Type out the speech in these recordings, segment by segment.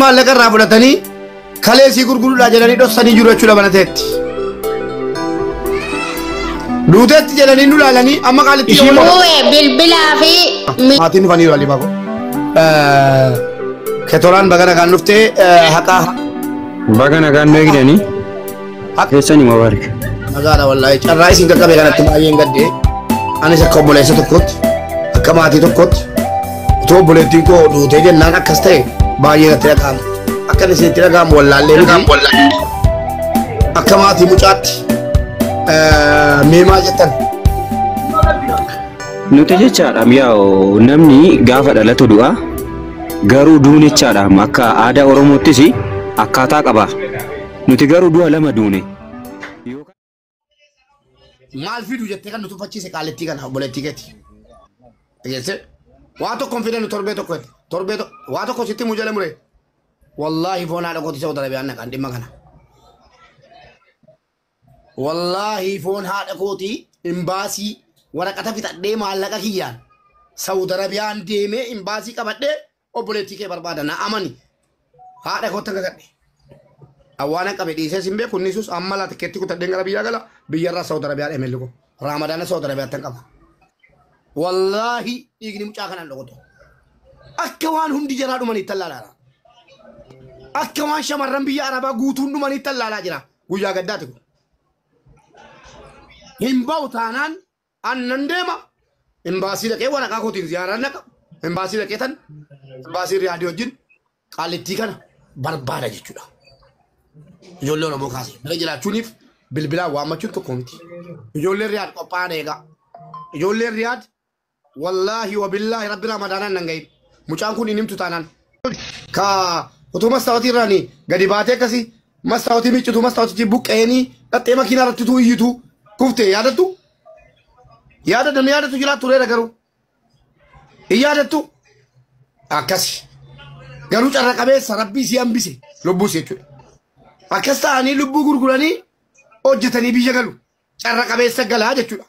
Maallaqa irraa fudhatanii kalee sii gurguruudhaa jedhanii dhoksanii jiru jechuudha banateetti. Duuteetti jedhanii nu laalanii amma qaalitti Ishii yoo Uwe bilbilaa fi maatiin dhufaniiru Aliimaa koo. Ketoraan baga nagaan dhuftee haqaa Baga nagaan nu eegdanii keessanii mubaarak. Nagaadha wallaahi carraa isin qaqqabe kanatti baay'een gaddee anis akka obboleessa tokkootti akka maatii tokkootti utuu obboleettiin koo duutee jennaan akkas ta'e baay'ee natti dhaga'ama. Akka inni isinitti dhaga'amu wallaallee miti. Akka maatii mucaatti mee maal jettan? Nuti jechaadha yaa'u namni gaafa dhalatu du'a garuu duun jechaadha akka aadaa Oromoottis akkaataa qaba. Nuti garuu du'a lama duune. Maal fidu jettee kan nu tuffachiise qaalittii kana obboleettii keeti. Dhageessee waa tokko hin fidannu torbee tokko torbee waa tokko sitti muu jala mure. Wallaahi foon haadha kooti Saudi Arabiyaan naqaan dhimma kana. Wallaahi foon haadha kooti imbaasii waraqata fixadhee maallaqa kiyyaan Saudi Arabiyaan deemee imbaasii qabadhee obboleettii kee barbaada na amani. Haadha kootti akka kadhe. Awwaana qabe dhiisee sin beeku innisus amma laa tikkeetti kutadheen gara biyyaa gala biyyarraa Saudi Arabiyaa dheemelli ko. Raamadaana Saudi Arabiyaatti hin qaba. Wallaahi dhiigni mucaa kanaan dhokotu. Akka waan hundi jaraa dhumanii tallaalaa. Akka waan shamarran biyya Arabaa guutuun dhumanii tallaalaa jira. Guyyaa gaddaati kun. Hin ba'u taanaan annan deema. Imbaasii dhaqee waraqaa kootiin ziyaaraan dhaqa. Imbaasii dhaqee tan imbaasii Riyaadii wajjin qaalittii kana barbaada jechuudha. Ijoollee Oromoo kaasee bira jiraachuuniif bilbilaan waammachuun tokko miti. Ijoolleen Riyaad qophaa'an eegaa. Ijoolleen Riyaad wallaahi wabillaahi rabbi ramadaanaan nan gahin. Mucaan kun hin himtu taanaan. Ka utuu mastaawotii irraanii gadi baatee akkasii mastaawotii miiccitu mastaawotichi buqqeenii dhaxxee makiinaa irratti utuu iyyitu kuftee yaadattu? Yaada namni yaadattu jiraatu tureera garuu. Hin yaadattu? Akkasi. Garuu carra qabeessa rabbii si hambise lubbuus jechuudha. Akkas ta'anii lubbuu gurguranii hojjetanii biyya galu. Carra qabeessa galaa jechuudha.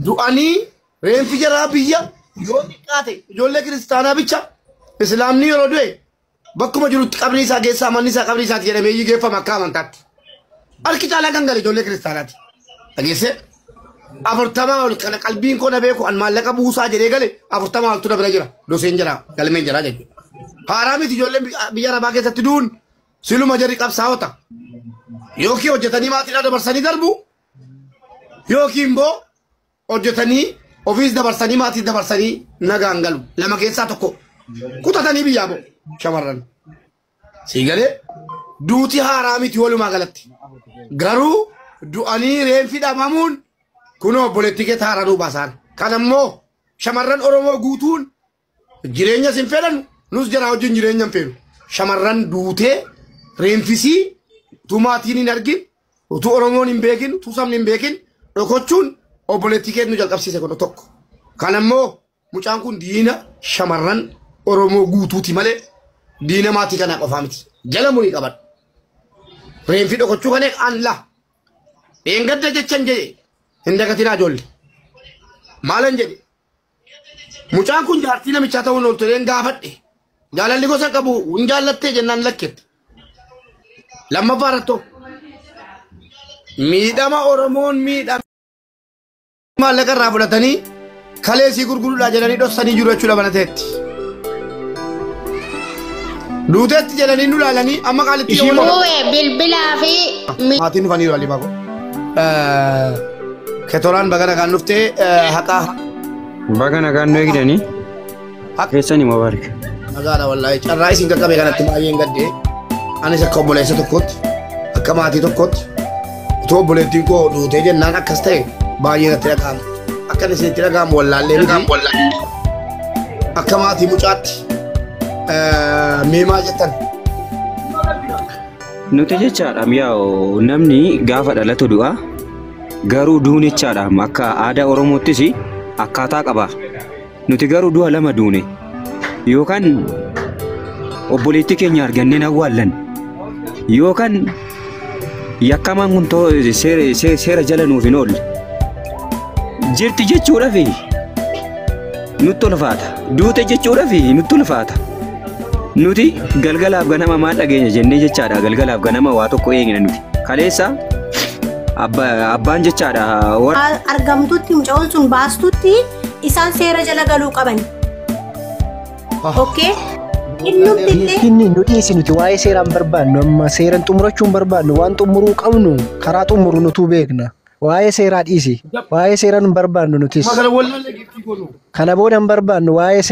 Du'anii reenfi jaraa biyya yoo xiqqaate ijoollee kiristaanaa bicha islaamni yeroo du'e bakkuma jirutti qabrii isaa keessaa manni isaa qabrii isaati jedhamee iyyuu geeffama akka amantaatti. Harki caalaa kan gale ijoollee kiristaanaati. Dhageessee 40 ol kana qalbiin koo na beeku an maallaqa buusaa jedhee gale 40 oltu na bira jira. Doseen jira galmeen jira jechuudha. Haaraa miti ijoolleen biyya Arabaa keessatti du'uun siluma jarri qabsaa'ota. Yookiin hojjetanii maatiidhaa dabarsanii darbu yookiin immoo hojjetanii ofiis dabarsanii maatii dabarsanii nagaan galu. Lama keessaa tokko kutatanii biyyaa ba'u shamarran. Sii galee duuti haaraa miti walumaa galatti. Garuu du'anii reenfi dhabamuun kunoo obboleettii kee haaraa nuu baasaan. Kan ammoo shamarran Oromoo guutuun jireenya sin fedhan nus jaraa wajjin jireenya hin feenu. Shamarran duutee reenfisii utuu maatiin hin argin utuu Oromoon hin beekin utuu sabni hin beekin dhokochuun obboleettii kee nu jalqabsiise kun tokko. Kan ammoo mucaan kun diina shamarran Oromoo guutuuti malee diina maatii kanaa qofaa miti. Jala murii qabadhu. Reenfi dhokochuu kana an la. Dheengadda jechan jedhe hin dagatinaa ijoollee. Maalan jedhe mucaan kun jaartii namichaa ta'uun ooltu jedheen gaafadhe. Jaalalli gosa qabu hin jaallattee jennaan lakkeette. Lammaffaa irrattoo miidhama Oromoon miidhama maallaqa irraa fudhatanii kalee sii gurguruudhaa jedhanii dhoksanii jiru jechuudha banateetti. Duuteetti jedhanii nu laalanii amma qaalitti Ishii yoo Uwe bilbilaa fi maatiin dhufaniiru Aliimaa koo. Ketoraan baga nagaan dhuftee haqaa Baga nagaan nu eegdanii keessanii mubaarak. Nagaadha wallaahi carraa isin qaqqabe kanatti baay'een gaddee anis akka obboleessa tokkootti akka maatii tokkootti utuu obboleettiin koo duutee jennaan akkas ta'e baay'ee natti dhaga'ama. Akka inni isinitti dhaga'amu wallaallee miti. Akka maatii mucaatti mee maal jettan? Nuti jechaadha yaa'u namni gaafa dhalatu du'a garuu duun jechaadha akka aadaa Oromoottis akkaataa qaba. Nuti garuu du'a lama duune yookaan obboleettii keenya arganneen awwaallan yookaan yakkamaan kun seera jala nuuf hin oolle. Jirti jechuudhaaf nutti ulfaata. Duute jechuudhaaf nutti ulfaata. Nuti galgalaaf ganama maal dhageenya jennee jechaadha. Galgalaaf ganama waa tokko eegna nuti. Kaleessa abbaan jechaadha warra Argamtutti mucaan sun baastutti isaan seera jala galuu qaban. Okay? Innumti illee Inni nu dhiisi, nuti waa'ee seeraan barbaannu amma seeraan xumurachuu hin barbaannu. Waan xumuruu qabnu karaa xumuru nutuu beekna. Waa'ee seeraa dhiisi. Waa'ee seeraan hin barbaannu nutis. Magala wallaalee giiftii goonu. Kana booda hin barbaannu waa'ee seeraa.